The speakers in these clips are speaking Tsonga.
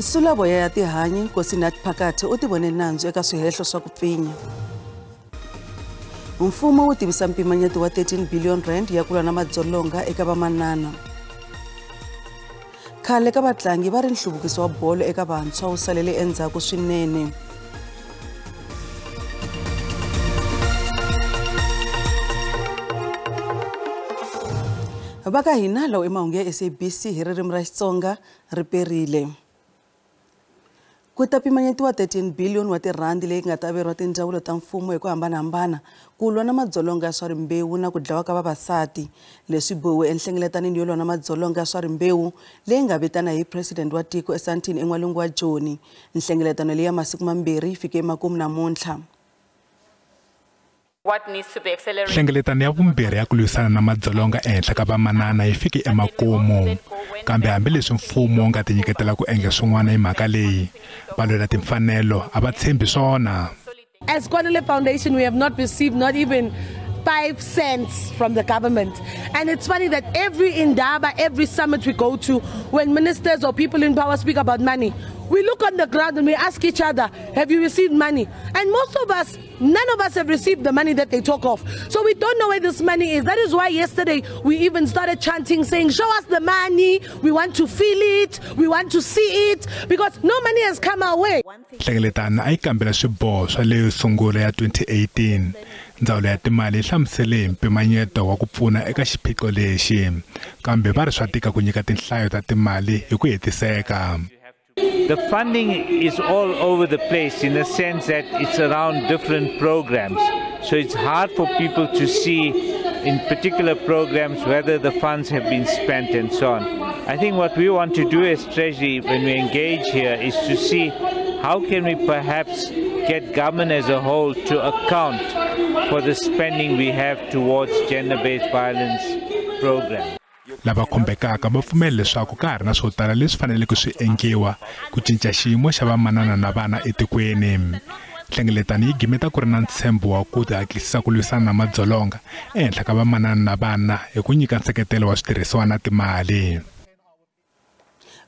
Nsulavoya ya tihanyi Nkosinathi Phakathi u tivone nandzu eka swihehlo swa ku pfinya. Mfumo wu tivisa mpimanyeto wa 13 billion rand ya ku lwa na madzolonga eka vamanana. Khale ka vatlangi va ri nhluvukiso wa bolo eka vantshwa wu salele endzhaku swinene. Va ka hina lawo i mahungu ya SABC hi ririmi ra Xitsonga ri perile. Ku ta pimanyetiwa 13 billion wa tirhandi leyi nga ta averiwa tindzawulo ta mfumo hi ku hambanahambana ku lwa na madzolonga ya swa rimbewu na ku dlawa ka vavasati. Leswi bohiwe enhlengeletanini yo lwa na madzolonga ya swa rimbewu leyi nga vitana hi president wa tiko eSandton en'walungu wa Joni. Nhlengeletano leyi ya masiku mambirhi yi fike emakumu namuntlha. Nhlengeletano ya vumbirhi ya ku lwisana na madzolonga ehenhla ka vamanana yi fike emakumu, kambe hambileswi mfumo wu nga tinyiketela ku endla swin'wana hi mhaka leyi, valwela timfanelo a va tshembi swona. As Kwanele Foundation, we have not received not even 5 cents from the government. And it's funny that every indaba, every summit we go to, when ministers or people in power speak about money, we look on the ground and we ask each other, have you received money? And most of us, none of us have received the money that they talk of. So we don't know where this money is. That is why yesterday we even started chanting, saying, show us the money, we want to feel it, we want to see it, because no money has come our way. Nhlengeletano a yi kambela swiboho swa leyo sungula ya 2018. Ndzawulo ya timali yi hlamusele hi mpimanyeto wa ku pfuna eka xiphiqo lexi, kambe va ri swa tika ku nyika tinhlayo ta timali hi ku hetiseka. The funding is all over the place in the sense that it's around different programs. So it's hard for people to see in particular programs whether the funds have been spent and so on. I think what we want to do as Treasury when we engage here is to see how can we perhaps get government as a whole to account for the spending we have towards gender-based violence program. Lava khumbekaka va pfumela leswaku ka ha ri na swo tala leswi faneleke swi endliwa ku cinca xiyimo xa vamanana na vana etikweni. Nhlengeletano yi gimeta ku ri na ntshembo wa ku hatlisisa ku lwisana na madzolonga ehenhla ka vamanana na vana hi ku nyika nseketelo wa switirhisiwa na timali.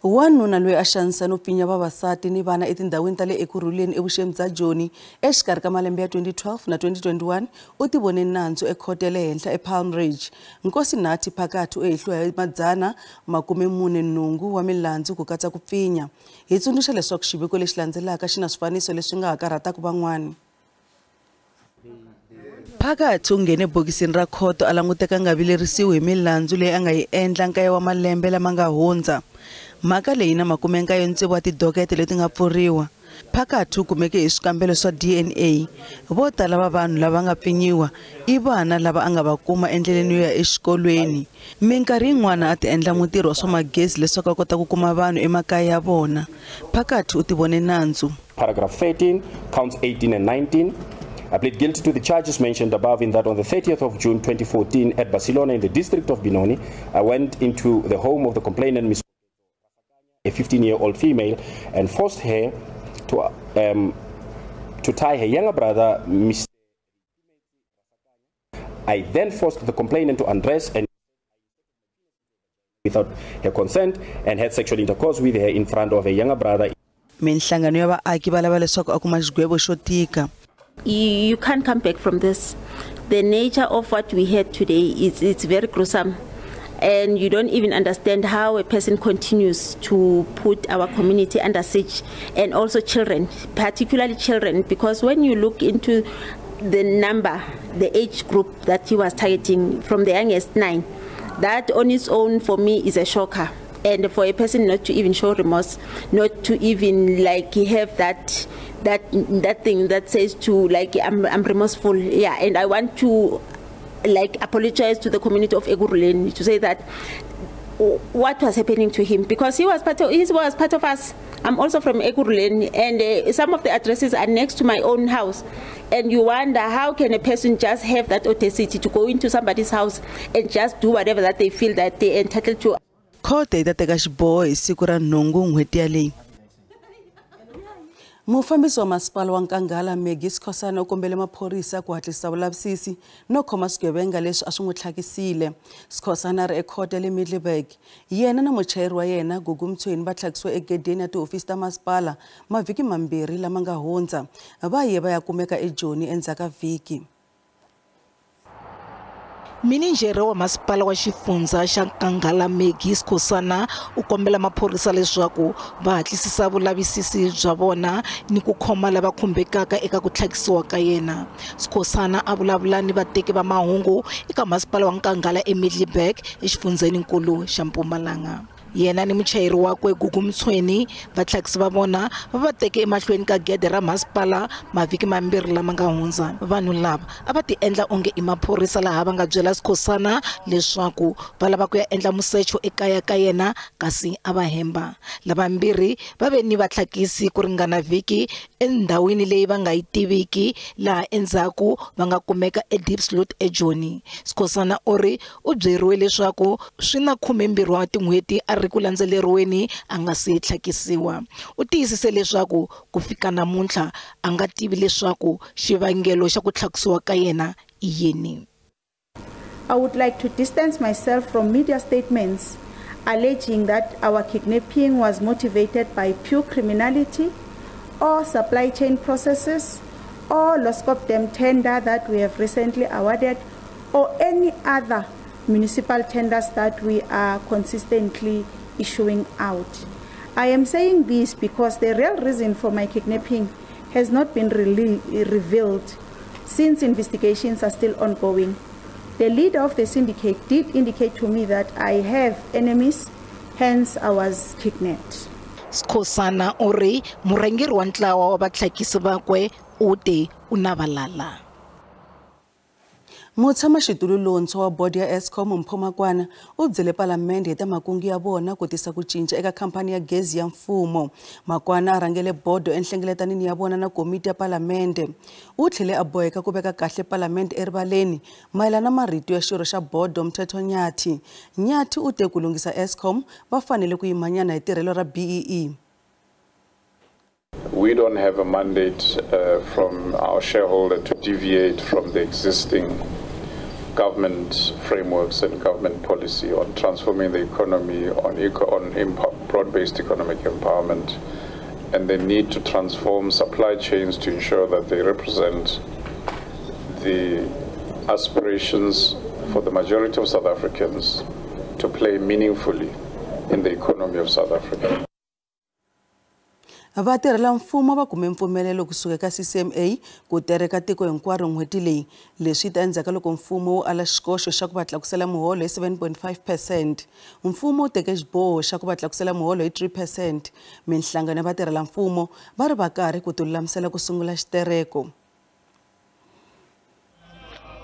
Wanuna loyi a xanisa no pfinya vavasati ni vana etindhawini ta le Ekurhuleni evuxeni bya Joni exikarhi ka malembe ya 2012 na 2021 u tivone nandzu ekhoto ya le henhla ePalm Ridge. Nkosinathi Phakathi u hehliwa hi 448 wa milandzu ku katsa ku pfinya. Hi tsundzuxa leswaku xiviko lexi landzelaka xi na swifaniso leswi nga ha karhataka van'wana. Phakathi u nghene bokisini ra khoto a languteka nga vilerisiwi hi milandzu leyi a nga yi endla nkaye wa malembe lama nga hundza. Mhaka leyi na 96 wa tidokete leti nga pfuriwa. Phakathi u kumeke hi swikambelo swa DNA. Vo tala va vanhu lava nga pfinyiwa i vana lava a nga va kuma endleleni yo ya exikolweni. Minkarhi yin'wana a ti endla mutirhi wa swa magezi leswaku a kota ku kuma vanhu emakaya ya vona. Phakathi u tivone nandzu. Paragraph 13, counts 18 and 19. I plead guilty to the charges mentioned above in that on the 30th of June 2014 at Barcelona in the district of Benoni, I went into the home of the complainant, Ms. a 15-year-old female, and forced her to tie her younger brother, Mr. I then forced the complainant to undress and without her consent and had sexual intercourse with her in front of her younger brother. Minhlangano ya vaaki va lava leswaku a kuma xigwevo xo tika. You can't come back from this. The nature of what we had today is it's very gruesome. And you don't even understand how a person continues to put our community under siege, and also children, particularly children, because when you look into the number, the age group that he was targeting, from the youngest 9, that on its own for me is a shocker. And for a person not to even show remorse, not to even like have that thing that says to like I'm remorseful, yeah, and I want to like apologize to the community of Ekurhuleni to say that what was happening to him, because he was part of us. I'm also from Ekurhuleni, and some of the addresses are next to my own house, and you wonder how can a person just have that audacity to go into somebody's house and just do whatever that they feel that they're entitled to. Khoto yi ta teka xiboho hi siku ra 8 n'hweti yaleyi. Mufambisi wa masipala wa Nkangala Maggie Skhosana u kombele maphorisa ku hatlisa vulavisisi no khoma swigevenga leswi a swi n'wi tlhakisile. Skhosana a ri ekhoto ya le Middelburg. Yena na muchayeri wa yena Gugu Mtshweni va tlhakisiwe egedeni ya tihofisi ta masipala mavhiki mambirhi lama nga hundza. Va ye va ya kumeka eJoni endzhaku ka vhiki. Mininjhere wa masipala wa xifundza xa Nkangala Maggie Skhosana u kombela maphorisa leswaku va hatlisisa vulavisisi bya vona ni ku khoma lava khumbekaka eka ku tlhakisiwa ka yena. Skhosana a vulavula ni vateki va mahungu eka masipala wa Nkangala eMiddelburg exifundzheninkulu xa Mpumalanga. Yena ni muchayeri wakwe Gugu Mtshweni vatlhakisi va vona va teke emahlweni ka gede ra masipala mavhiki mambirhi lama nga hundza. Vanhu lava a va ti endla onge i maphorisa laha va nga byela Skhosana leswaku va lava ku ya endla musecho ekaya ka yena kasi a va hemba. Lavambirhi va ve ni vatlhakisi ku ringana vhiki endhawini leyi va nga yi tiviki laha endzhaku va nga kumeka eDiepsloot eJoni. Skhosana u ri u byeriwe leswaku swi na 12 wa tin'hweti a ri ku landzeleriweni a nga se tlhakisiwa. U tiyisise leswaku ku fika namuntlha a nga tivi leswaku xivangelo xa ku tlhakisiwa ka yena i yini. I would like to distance myself from media statements alleging that our kidnapping was motivated by pure criminality or supply chain processes or Loskop Dam tender that we have recently awarded or any other municipal tenders that we are consistently issuing out. I am saying this because the real reason for my kidnapping has not been revealed since investigations are still ongoing. The leader of the syndicate did indicate to me that I have enemies, hence I was kidnapped. Skhosana u ri murhangeri wa ntlawa wa vatlhakisi vakwe u te u na valala. Mutshamaxitulu lontshwa wa bodo ya Eskom Mpho Makwana u byele palamende hi ta makungu ya vona ku tisa ku cinca eka khampani ya gezi ya mfumo. Makwana a rhangele bodo enhlengeletanini ya vona na komiti ya palamende. U tlhele a boheka ku veka kahle palamende erivaleni mayelana na marito ya xirho xa bodo Mthetho Nyathi. Nyathi u te ku lunghisa Eskom va fanele ku yimanyana hi tirhelo ra BEE. We don't have a mandate from our shareholder to deviate from the existing government frameworks and government policy on transforming the economy, on broad-based economic empowerment, and the need to transform supply chains to ensure that they represent the aspirations for the majority of South Africans to play meaningfully in the economy of South Africa. Vatirhela mfumo va kume mpfumelelo kusuka eka CCMA ku tereka tiko hinkwaro n'hweti leyi. Leswi ta endzhaku loko mfumo wu ala xikoxo xa ku va tlakusela muholo hi 7.5%. Mfumo wu teke xiboho xa ku va tlakusela muholo hi 3%. Minhlangano ya vatirhela mfumo va ri va karhi ku tilulamisela ku sungula xitereko.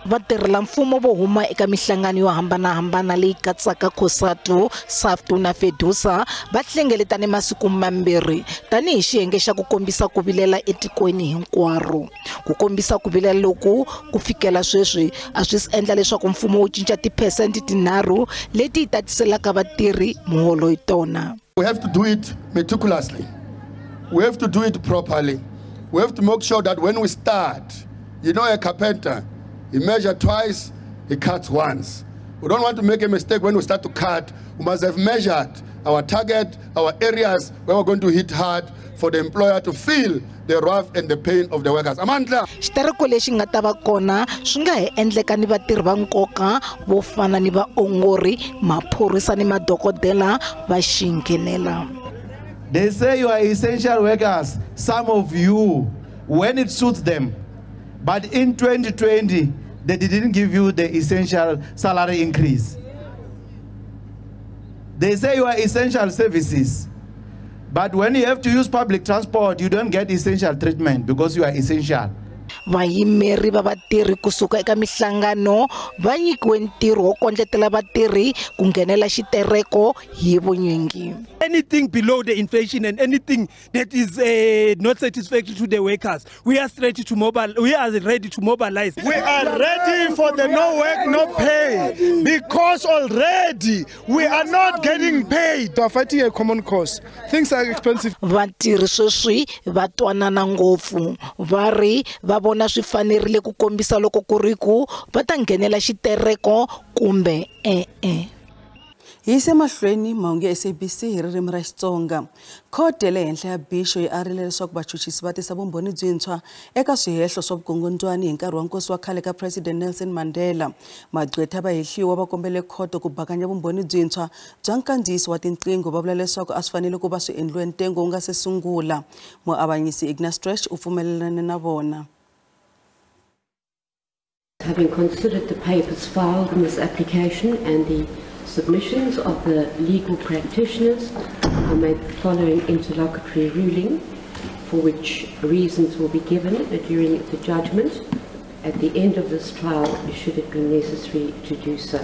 Vatirhela mfumo vo huma eka mihlangano yo hambanahambana leyi katsaka COSATU, SAFTU na FEDUSA va hlengeletane masiku mambirhi tanihi xiyenge xa ku kombisa ku vilela etikweni hinkwaro. Ku kombisa ku vilela loku ku fikela sweswi a swi endla leswaku mfumo wu cinca tiphesente 3 leti yi tatiselaka vatirhi muholo hi tona. We have to do it meticulously. We have to do it properly. We have to make sure that when we start, you know, a carpenter, he measures twice, he cuts once. We don't want to make a mistake when we start to cut. We must have measured our target, our areas where we're going to hit hard for the employer to feel the wrath and the pain of the workers. Amandla. Xitereko lexi nga ta va kona swi nga hi endleka ni vatirhi va nkoka vo fana ni vaongori, maphorisa ni madokodela va xinghenela. They say you are essential workers, some of you, when it suits them. But in 2020, they didn't give you the essential salary increase. They say you are essential services. But when you have to use public transport, you don't get essential treatment because you are essential. Vayimeri va vatirhi kusuka eka mihlangano va nyikiwe ntirho wo kondletela vatirhi ku nghenela xitereko hi vunyingi. Anything below the inflation and anything that is not satisfactory to the workers, we are ready to mobilize. We are ready for the no work, no pay, because already we are not getting paid. We are fighting a common cause. Things are expensive. Vatirhi sweswi va twanana ngopfu, va ri va vona swi fanerile ku kombisa loko ku ri ku va ta nghenela xitereko kumbe e-e. Hi yise mahlweni mahungu ya SABC hi ririmi ra Xitsonga. Khoto ya le henhla ya Bixo yi arile leswaku vachuchisi va tisa vumbhoni byintshwa eka swihehlo swa vukungundzwani hi nkarhi wa nkosi wa khale ka President Nelson Mandela. Magqwetha va hehliwa va kombele khoto ku bakanya vumbhoni byintshwa bya nkandziyiso wa tinqingho, va vula leswaku a swi fanele ku va swi endliwe ntengo wu nga se sungula. Muavanyisi Ignas Stresh u pfumelelane na vona. Having considered the papers filed in this application and the submissions of the legal practitioners, I made the following interlocutory ruling, for which reasons will be given during the judgment at the end of this trial, should it be necessary to do so.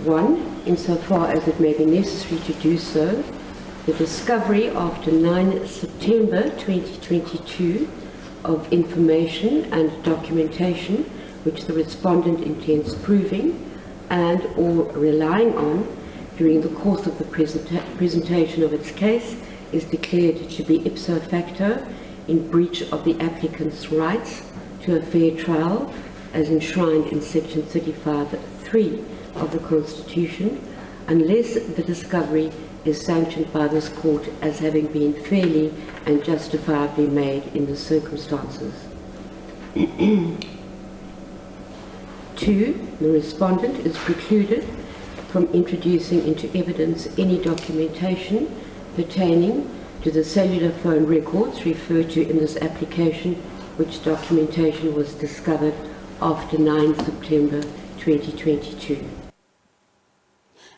1. Insofar as it may be necessary to do so, the discovery after 9 September 2022 of information and documentation which the respondent intends proving and or relying on during the course of the presentation of its case is declared to be ipso facto in breach of the applicant's rights to a fair trial as enshrined in section 35(3) of the Constitution, unless the discovery is sanctioned by this court as having been fairly and justifiably made in the circumstances. 2. The respondent is precluded from introducing into evidence any documentation pertaining to the cellular phone records referred to in this application, which documentation was discovered after 9 September 2022.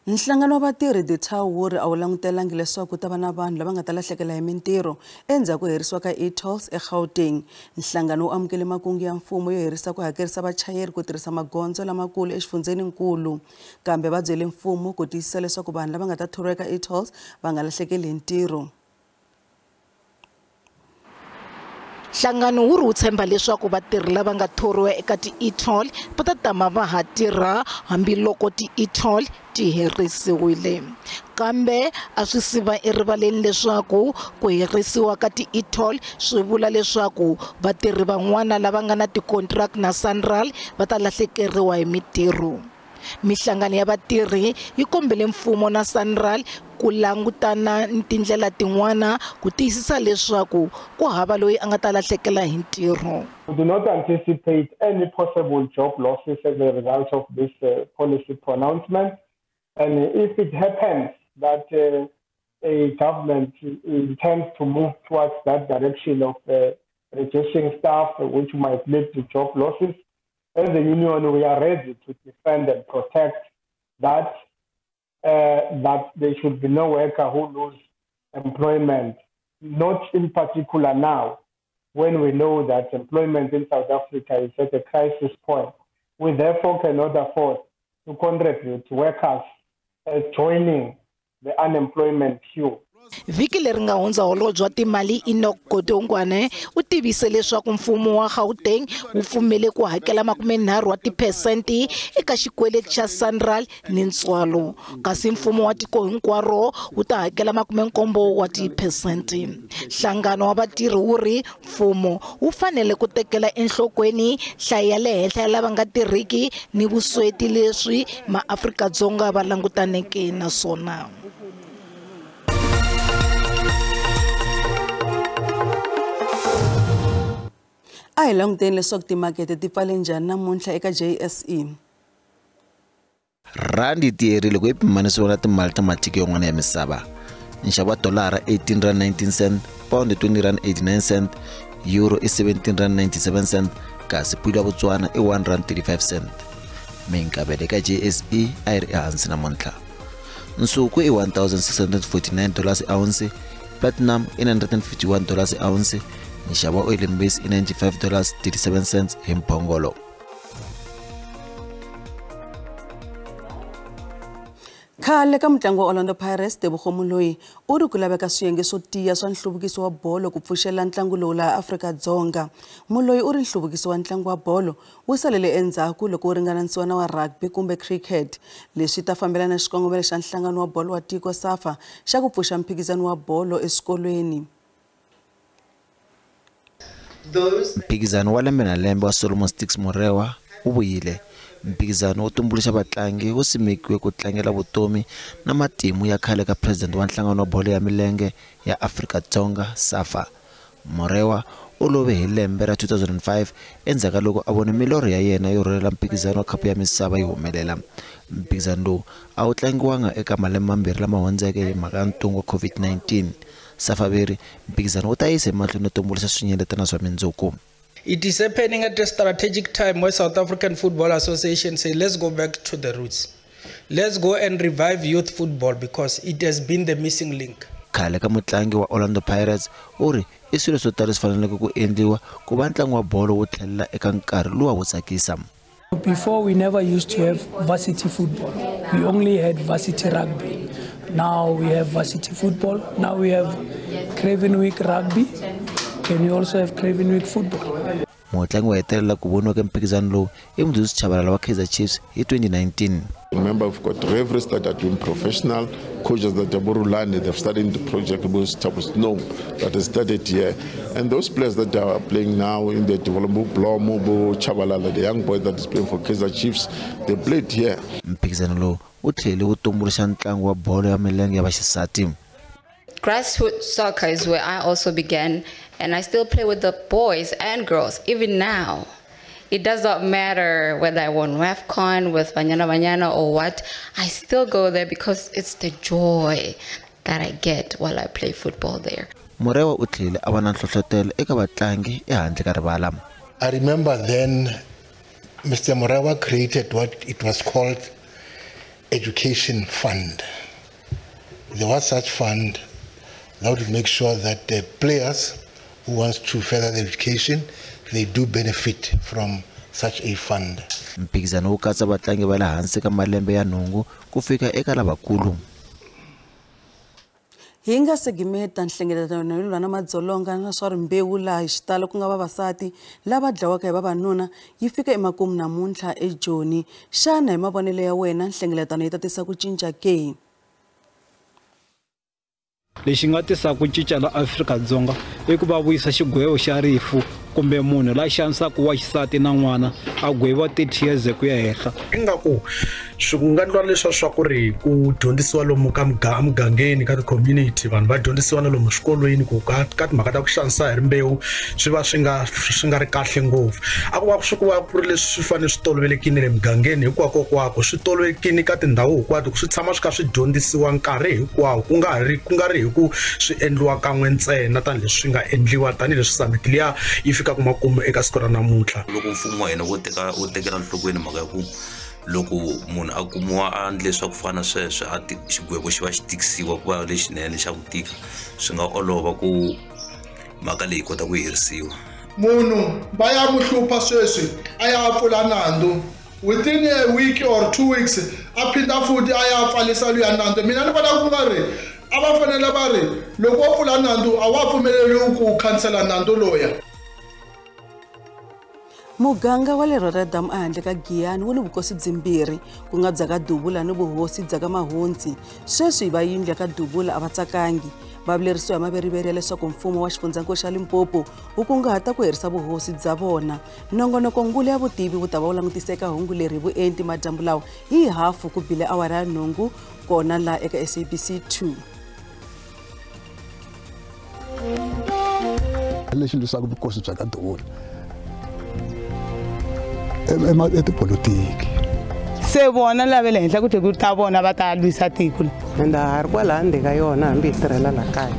Nhlangano wa vatirhi DITAWU wu ri a wu langutelangi leswaku ku ta va na vanhu lava nga ta lahlekela hi mintirho endzhaku herisiwa ka e-tolls eGauteng. Nhlangano wu amukele makungu ya mfumo yo herisa ku hakerisa vachayeri ku tirhisa magondzo lamakulu exifundzeninkulu, kambe va byele mfumo ku tiyisisa leswaku vanhu lava nga ta thoriwa eka e-tolls va nga lahlekeli hi ntirho. Nhlangano wu ri wu tshemba leswaku vatirhi lava nga thoriwa eka ti-e-toll va ta tama va ha tirha hambiloko ti-e-toll ti herisiwile. Kambe a swi siva erivaleni leswaku ku herisiwa ka ti-e-toll swi vula leswaku vatirhi van'wana lava nga na ti-contract na SANRAL va ta lahlekeriwa hi mitirho. Mihlangano ya vatirhi yi kombele mfumo na SANRAL ku langutana ni tindlela tin'wana ku tiyisisa leswaku ku hava loyi a nga ta lahlekela hi ntirho. We do not anticipate any possible job losses as a result of this policy pronouncement. And if it happens that a government intends to move towards that direction of reducing staff, which might lead to job losses, as a union, we are ready to defend and protect that, that there should be no worker who loses employment, not in particular now, when we know that employment in South Africa is at a crisis point. We therefore cannot afford to contribute to workers joining the unemployment queue. Vhiki leri nga hundza holobye wa timali Enoch Godongwana u tivise leswaku mfumo wa Gauteng wu pfumele ku hakela 30% eka xikweleti xa SANRAL ni ntswalo, kasi mfumo wa tiko hinkwaro wu ta hakela 70%. Nhlangano wa vatirhi wu ri mfumo wu fanele ku tekela enhlokweni nhlayo ya le henhla ya lava nga tirhiki ni vusweti leswi maAfrika-Dzonga va langutaneke na swona. A hi languteni leswaku timakete ti pfale njhani namuntlha eka JSE. Randi yi tiyerile ku yi pimanisiwa na timali ta matiko yan'wana ya misava. Nxavo wa dolara R18.19, pound R20.89, euro i R17.97, kasi pula ya Botswana i R1.35. Minkavelo eka JSE a yi ri ehansi namuntlha. Nsuku i $1,649 ounce, platinum i $951 ounce, nxavo wa oil and base i $95.37 hi mphongolo. Khale ka mutlangi wa Orlando Pirates Tebogo Moloi u ri ku laveka swiyenge swo tiya swa nhluvukiso wa bolo ku pfuxela ntlangu lowu laha Afrika-Dzonga. Moloi u ri nhluvukiso wa ntlangu wa bolo wu salele endzhaku loko wu ringananisiwa na wa rugby kumbe cricket. Leswi ta fambelana na xikongomelo xa nhlangano wa bolo wa tiko SAFA xa ku pfuxa mphikizano wa bolo eswikolweni. Mphikizano wa lembe na lembe wa Solomon Stix Morewa wu vuyile. Mphikizano wo tumbuluxa vatlangi wu simekiwe ku tlangela vutomi na matimu ya khale ka president wa nhlangano wa bolo ya milenge ya Afrika-Dzonga SAFA. Morewa u love hi lembe ra 2005 endzhaku ka loko a vone milorho ya yena yo rhurhela mphikizano wa khapu ya misava yi humelela. Mphikizano lowu a wu tlangiwanga eka malembe mambirhi lama hundzeke hi mhaka ya ntungu wa COVID-19. SAFA veri mphikizano wu ta yisa emahlweni no tumbuluxa swinyeletana swa mindzuku. It is happening at a strategic time where South African Football Association say, let's go back to the roots. Let's go and revive youth football because it has been the missing link. Khale ka mutlangi wa Orlando Pirates u ri i swilo swo tala leswi faneleke ku endliwa ku va ntlangu wa bolo wu tlhelela eka nkarhi luwa wo tsakisa. Before we never used to have varsity football. We only had varsity rugby. Now we have varsity football. Now we have Craven Week rugby. Can you also have Craven Week football? Mutlangi wa hetelela ku voniwa ka mphikizano lowu i Mduduzi Tshabalala wa Kaizer Chiefs hi 2019. Remember, we've got referees that are doing professional, coaches that are Borulani, they've started the project Snow that has started here. And those players that are playing now in the development, Blomo, Tshabalala, the young boy that is playing for Kaizer Chiefs, they played here. Mphikizano lowu wu tlhele wu tumbuluxa ntlangu wa bolo ya milenge ya vaxisati. Grassroots soccer is where I also began, and I still play with the boys and girls, even now. It does not matter whether I won WAFCON with Banyana Banyana or what, I still go there because it's the joy that I get while I play football there. Morewa u tlhele a va na nhlohlotelo eka vatlangi ehandle ka rivala. I remember then Mr. Morewa created what it was called Education Fund. There was such fund that would make sure that the players who wants to further their education, they do benefit from such a fund. Mphikizano wu katsa vatlangi va le hansi ka malembe ya 8 ku fika eka lavakulu. Hi nga segimeta nhlengeletano yo lwa na madzolonga na swa rimbewu laha hi xitalo ku nga vavasati lava dlawaka hi vavanuna yi fika emakumu namuntlha eJoni. Xana hi mavonelo ya wena nhlengeletano yi ta tisa ku cinca ke? Lexi nga tisa ku cinca la Afrika-Dzonga i ku va vuyisa xigwevo xa rifu kumbe munhu la xanisaka wa xisati na n'wana a gweviwa 30 years ku ya henhla. Ingaku swi nga endliwa leswa swa ku ri ku dyondzisiwa lomu ka mugangeni ka ti-community, vanhu va dyondzisiwa na lomu swikolweni ku ka timhaka ta ku xanisa hi rimbewu swi va swi nga ri kahle ngopfu. A ku va swi ku va ku ri leswi swi fanele swi tolovelekile le mugangeni hinkwakokwako, swi tolovelekile ka tindhawu hinkwato, ku swi tshama swi kha swi dyondzisiwa nkarhi hinkwawo, ku nga ri hi ku swi endliwa kan'we ntsena tanihileswi swi nga endliwa tanihileswi summit liya yi fika ku makumu eka siku ra namuntlha. Loko mfumo wa hina wo tekela nhlokweni mhaka ya ku loko munhu a kumiwa a endle swa ku fana sweswo a xigwevo xi va xi tikisiwa ku va lexinene xa ku tika, swi nga olova ku mhaka leyi kota ku herisiwa. Munhu va ya mu hlupha sweswi a ya pfula nandzu within a week or 2 weeks a phinda futhi a ya pfalisa luya nandzu. Mina ni vona ku nga ri a va fanele va ri loko wo pfula nandzu a wa pfumeleriwi ku khansela nandzu loya. Muganga wa le Rotterdam ehandle ka Giyani wu ni vukosi byimbirhi ku nga bya ka Dubula ni vuhosi bya ka Mahuntsi. Sweswi va yindlu ya ka Dubula a va tsakangi. Va vilerisiwa hi maveriveri ya leswaku mfumo wa xifundzankulu xa Limpopo wu kunguhata ku herisa vuhosi bya vona. Nongonoko ngulu ya vutivi wu ta va wu langutisa eka hungu leri hi vuenti madyambu lawa hi hafu ku bile awara ya 8 kona laha eka SABC 2. Lexi leswaku vukosi bya ka Dubula etipolotiki se vona lava le henhla ku tlhe ku ta vona va ta lwisa tiko ende ha ri kwala handle ka yona hambi hi tirhela la kaya.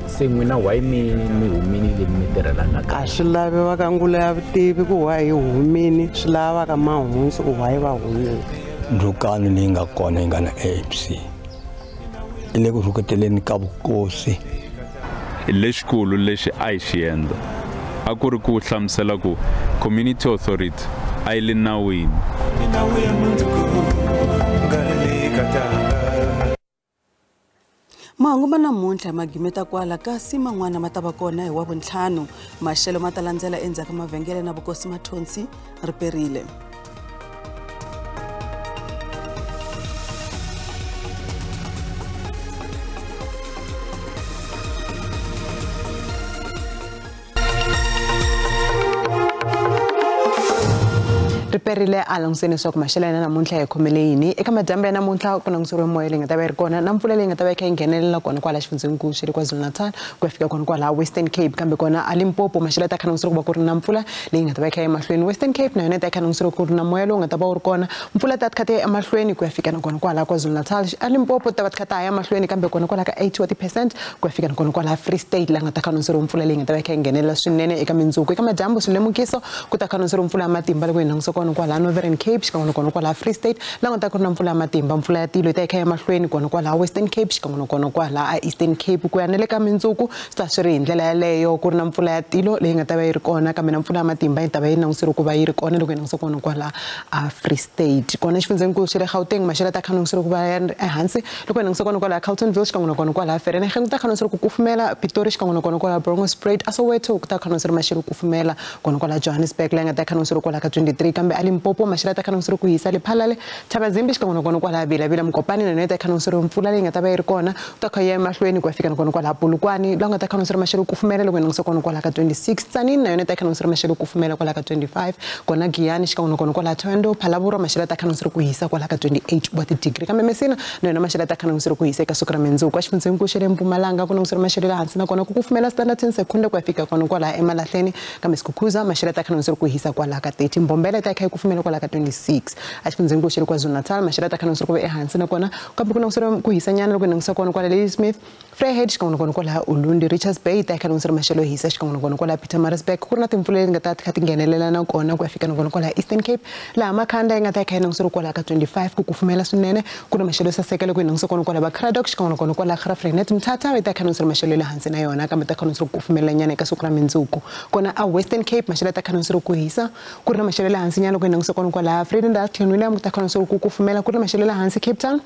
Se n'wina why mi humini le mi tirhela la kaya? A swi laviwa ka ngula ya vutivi ku why hi humini, swi lava ka Mahuntsi ku why va humini. Ndzhukano leyi nga kona yi nga na ANC i le ku rhuketeleni ka vukosi. Lexikulu lexi a hi xi endla a ku ri ku hlamusela ku community authority a yi le nawini. Mahungu ma namuntlha ma gimeta kwala kasi man'wana ma ta va kona hi Wavuntlhanu. Maxelo ma ta landzela endzhaku ka mavhengele na Vukosi Mathonsi ri perile. Riperile a languseni leswaku maxelo ya namuntlha hi khomele yini eka madyambu ya namuntlha ku languseriwe moya leyi nga ta va yi ri kona na mpfula leyi nga ta va yi kha yi nghenelela kona kwala xifundzenikulu xa le KwaZulu-Natal ku ya fika kona kwala Western Cape kambe kona a Limpopo maxelo ya ta kha languseriwe ku va ku ri na mpfula leyi nga ta va yi kha yi emahlweni. Western Cape na yona yi ta kha languseriwe ku ri na moya lowu nga ta va wu ri kona, mpfula ta kha ti ya emahlweni ku ya fika na kona kwala KwaZulu-Natal. A Limpopo ta va ti kha ta ya emahlweni kambe kona kwala ka 80% ku ya fika na kona kwala Free State laha nga ta kha languseriwe mpfula leyi nga ta va yi kha yi nghenelela swinene eka mindzuku. Eka madyambu swilemukiso ku ta kha languseriwe mpfula ya matimba loko hi langusa kona kwala Northern Cape xikan'we kona kwala Free State la nga ta ku ri na mpfula ya matimba, mpfula ya tilo yi ta yi kha ya mahlweni kona kwala Western Cape xikan'we kona kwala Eastern Cape ku ya na le ka mindzuku swi ta swi ri hi ndlela yaleyo ku ri na mpfula ya tilo leyi nga ta va yi ri kona kambe na mpfula ya matimba yi ta va yi languseriwe ku va yi ri kona loko hi langusa kona kwala a Free State. Kona xifundzenikulu xa le Gauteng maxelo ta kha languseriwe ku va ya ri ehansi loko hi langusa kona kwala Carltonville xikan'we kona kwala Vereeniging ku ta kha languseriwe ku kufumela Pitori xikan'we kona kwala Bronkhorstspruit a Soweto ku ta kha languseriwe maxelo kufumela kona kwala Johannesburg leyi nga ta kha languseriwe kwala ka 23 kambe a Limpopo maxelo ta kha languseriwe ku hisa Lephalale Thabazimbi xikan'we kona kwala Vilavila Mokopane na yona yi ta kha languseriwe mpfula leyi nga ta va yi ri kona ku ta kha yi ya emahlweni ku ya fika na kona kwala Polokwane laha nga ta kha languseriwe maxelo kufumela loko hi langusa kona kwala ka 26 Tzaneen na yona yi ta kha languseriwe maxelo kufumela kwala ka 25 kona Giyani xikan'we kona kwala Thohoyandou Phalaborwa maxelo ta kha languseriwe ku hisa kwala ka 28 wa ti-degree kambe Messina na yona maxelo ta kha languseriwe ku hisa eka siku ra mundzuku. Exifundzhenikulu xa le Mpumalanga ku languseriwe maxelo ya le hansi nakona ku kufumela Standerton Secunda ku ya fika kona kwala Emalahleni kambe Skukuza maxelo ta kha languseriwe ku hisa kwala ka 30 Mbombela ta kha yi kufumela kwala ka 26. Exifundzhenikulu xa le KwaZulu-Natal maxelo ta kha languseriwe ku va ehansi nakona kambe ku languseriwe ku hisa nyana loko hi langusa kona kwala Ladysmith Vryheid xikan'we kona kwala Ulundi Richards Bay ta kha languseriwe maxelo yo hisa xikan'we kona kwala Pietermaritzburg ku ri na timpfula leti nga ta kha ti nghenelela na kona ku ya fika na kona kwala Eastern Cape laha Makhanda yi nga ta kha yi languseriwe kwala ka 25 ku kufumela swinene ku ri maxelo yo saseka loko hi langusa kona kwala va Cradock xikan'we kona kwala Graaff-Reinet Mthatha yi ta kha languseriwe maxelo ya le hansi na yona kambe ta kha languseriwe ku kufumela nyana eka siku ra mundzuku. Kona a Western Cape maxelo ta kha languseriwe ku hisa ku ri na maxelo ya le hansi nyana loko hi langusa kona kwala Vredendal Clanwilliam ku ta kha languseriwe ku kufumela ku ri na maxelo ya le hansi Cape Town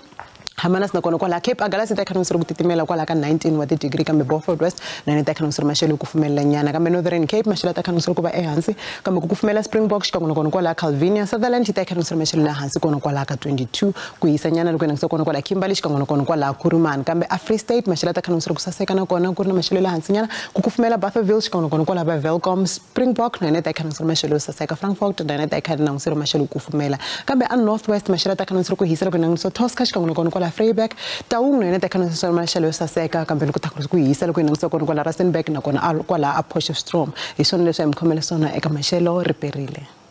Hamanas na kona kwala Cape Agulhas ta kha languseriwe ku titimela kwala ka 19 wa ti-degree kambe Beaufort West na yona ta kha languseriwe maxelo ku kufumela nyana kambe Northern Cape maxelo ta kha languseriwe ku va ehansi kambe ku kufumela Springbok xikan'we kona kwala Calvinia Sutherland ta kha languseriwe maxelo le hansi kona kwala ka 22 ku hisa nyana loko hi langusa kona kwala Kimberley xikan'we kona kwala Kuruman kambe a Free State maxelo ta kha languseriwe ku saseka na kona ku ri na maxelo le hansi nyana ku kufumela Bothaville xikan'we kona kwala va Welkom Springbok na yona ta kha languseriwe maxelo yo saseka Frankfurt na yona ta kha languseriwe maxelo ku kufumela kambe a North West maxelo ta kha languseriwe ku hisa loko hi langusa Tosca xikan'we kona kwala Vryburg Taung na yona ta kha languseriwe maxelo yo saseka kambe loko ta ku hisa loko hi langusa kona kwala Rustenburg na kona kwala a Potchefstroom. Hi swona leswi hi mi khomele swona eka maxelo riperile.